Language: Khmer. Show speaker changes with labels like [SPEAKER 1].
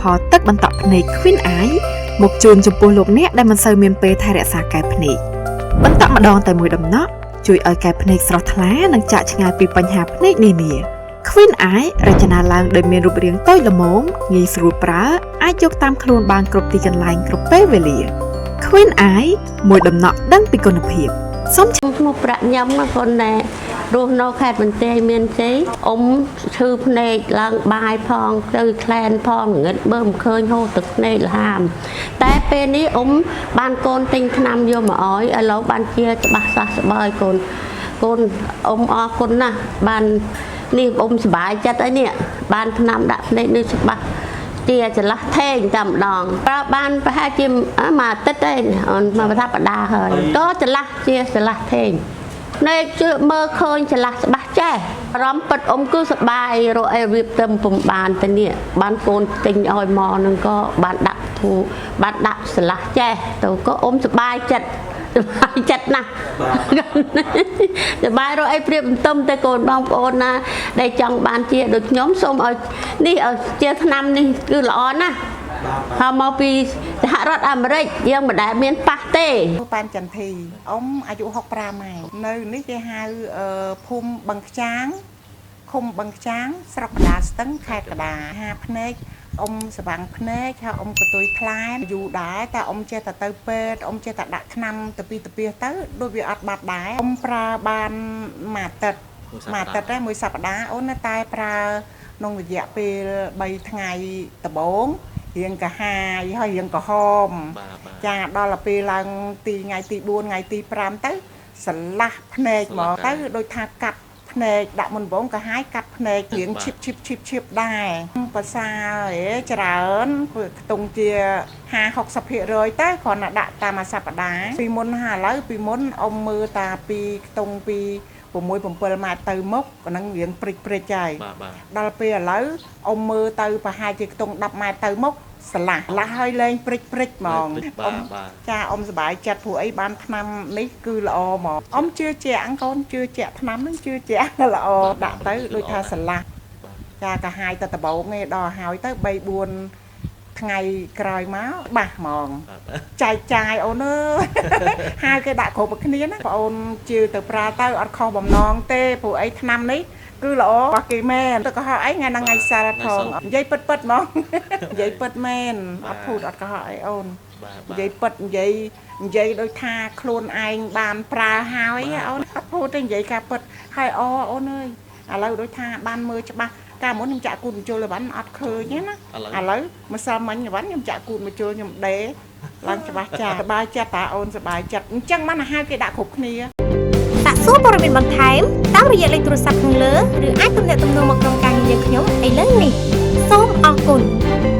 [SPEAKER 1] ផលទឹកបន្តក់ភ្នែក Queen Eye មកជូនចំពោះលោកអ្នកដែលមិនសូវមានពេលថែរក្សាកែវភ្នែកបន្តក់ម្ដងតែមួយដំណក់ជួយឲ្យកែវភ្នែកស្រស់ថ្លានិងចាក់ឆ្ងាយពីបញ្ហាភ្នែកនានា Queen Eye រចនាឡើងដោយមានរូបរាងតូចល្មមងាយស្រួលប្រើអាចយកតាមខ្លួនបានគ្រប់ទីកន្លែងគ្រប់ពេលវេលា Queen Eye មួយដំណក់ដឹងពីគុណភាពសូម
[SPEAKER 2] ឈ្មោះប្រាក់ញ៉ាំណាកូនណែរស់នៅខេត្តបន្ទាយមានជ័យអ៊ំឈឺភ្នែកឡើងបាយផងទៅក្លែនផងងឹតមើលមិនឃើញហូរទឹកភ្នែកលហាមតែពេលនេះអ៊ំបានកូនទិញថ្នាំយកមកឲ្យឥឡូវបានជាច្បាស់សះស្បើយកូនកូនអ៊ំអរគុណណាស់បាននេះអ៊ំសប្បាយចិត្តហើយនេះបានថ្នាំដាក់ភ្នែកនេះច្បាស់ ជាចន្លោះថេងតែម្ដងប្រើបានប្រហែលជាមួយអាទិត្យទេអូនមួយសប្តាហ៍ហើយក៏ចន្លោះជាចន្លោះថេងភ្នែកជឿមើលឃើញចន្លោះច្បាស់ចេះអារម្មណ៍ពិតអ៊ំគឺសប្បាយរកអីរៀបទៅពុំបានទៅនេះបានកូនទិញឲ្យមកនឹងក៏បានដាក់ធូបានដាក់ឆ្លាស់ចេះទៅក៏អ៊ំសប្បាយចិត្តសប្បាយចិត្តណាស់សប្បាយរកអីប្រៀបបន្ទឹមទៅកូនបងប្អូនណាដែលចង់បានជាដូចខ្ញុំសូមឲ្យនេះឲ្យជាឆ្នាំនេះគឺល្អណាស់ហើយមកពីសហរដ្ឋអាមេរិកយើងមិនដែលមានប៉ះទេ
[SPEAKER 3] ប៉ែនចន្ទធីអ៊ំអាយុ65ហើយនៅនេះគេហៅអឺភូមិបឹងខ្ចាងឃុំបឹងខ្ចាង ស្រុកកណ្ដាលស្ទឹងខេត្តកណ្ដាលហាភ្នែកអ៊ំស្វាំងភ្នែកហើយអ៊ំកតុយថ្លែនយូរដែរតែអ៊ំចេះតែទៅពេទ្យអ៊ំចេះតែដាក់ថ្នាំទៅពីទៅពីទៅដូចវាអត់បាត់ដែរអ៊ំប្រើបានមួយអាទិត្យមួយអាទិត្យដែរមួយសប្តាហ៍អូនណាតែប្រើក្នុងរយៈពេល3ថ្ងៃដំបូងរៀងកាហាយហើយរៀងក្រហម
[SPEAKER 4] បាទបាទ
[SPEAKER 3] ចាដល់ទៅពេលឡើងទីថ្ងៃទី4ថ្ងៃទី5ទៅស្រឡះភ្នែកហ្មងទៅដូចថាកាត់ភ្នែកដាក់មុនបងក៏ហាយកាត់ភ្នែករៀងឈៀបឈៀបឈៀបឈៀបដែរប្រសាហេច្រើនព្រោះខ្ទង់ជា50 60%ទៅគ្រាន់តែដាក់តាមមួយសប្តាហ៍ពីមុនហាឥឡូវពីមុនអ៊ំមើលតាពីខ្ទង់ពី6 7ម៉ែត្រទៅមុខអាហ្នឹងរៀងព្រិចព្រិចហើយ
[SPEAKER 4] បាទបាទ
[SPEAKER 3] ដល់ពេលឥឡូវអ៊ំមើលទៅប្រហែលជាខ្ទង់10ម៉ែត្រទៅមុខស្រឡះឡះហើយលែងព្រិចព្រិចហ្មង
[SPEAKER 4] បាទ
[SPEAKER 3] អ៊ំ
[SPEAKER 4] បាទ
[SPEAKER 3] ចាអ៊ំសប្បាយចិត្តព្រោះអីបានថ្នាំនេះគឺល្អហ្មងអ៊ំជឿជាក់កូនជឿជាក់ថ្នាំហ្នឹងជឿជាក់ល្អដាក់ទៅដូចថាស្រឡះចាកាហាយទៅដបងឯងដល់ហើយទៅ3 4ថ្ងៃក្រោយមកបាស់ហ្មង
[SPEAKER 4] បាទបាទ
[SPEAKER 3] ចែកចាយអូនអើយ ហៅគេដាក់គ្រប់គ្នាណាបងអូនជឿទៅប្រើទៅអត់ខុសបំណងទេព្រោះអីឆ្នាំនេះគឺល្អរបស់គេមែនទៅកុហកអីថ្ងៃហ្នឹងថ្ងៃសិលផងនិយាយពិតពិតហ្មង និយាយពិតមែនអត់ភូតអត់កុហកអីអូន
[SPEAKER 4] បាទបាទ
[SPEAKER 3] និយាយពិតនិយាយនិយាយដូចថាខ្លួនឯងបានប្រើហើយអូនអត់ភូតទេនិយាយការពិតហើយអអូនអើយឥឡូវដូចថាបានមើលច្បាស់កាលមុនខ្ញុំចាក់គូតបញ្ជុលអីវ៉ាន់អត់ឃើញទេណា
[SPEAKER 4] ឥឡូវ
[SPEAKER 3] ឥឡូវម្សិលមិញអីវ៉ាន់ខ្ញុំចាក់គូតបញ្ជុលខ្ញុំដេឡើងច្បាស់ចាសប្បាយចិត្តតាអូនសប្បាយចិត្តអញ្ចឹងបានអាហារគេដាក់គ្រប់គ្នា
[SPEAKER 5] សាកសួរព័ត៌មានបន្ថែមតាមរយៈលេខទូរស័ព្ទខាងលើឬអាចទំនាក់ទំនងមកក្រុមការងារយើងខ្ញុំឥឡូវនេះសូមអរគុណ។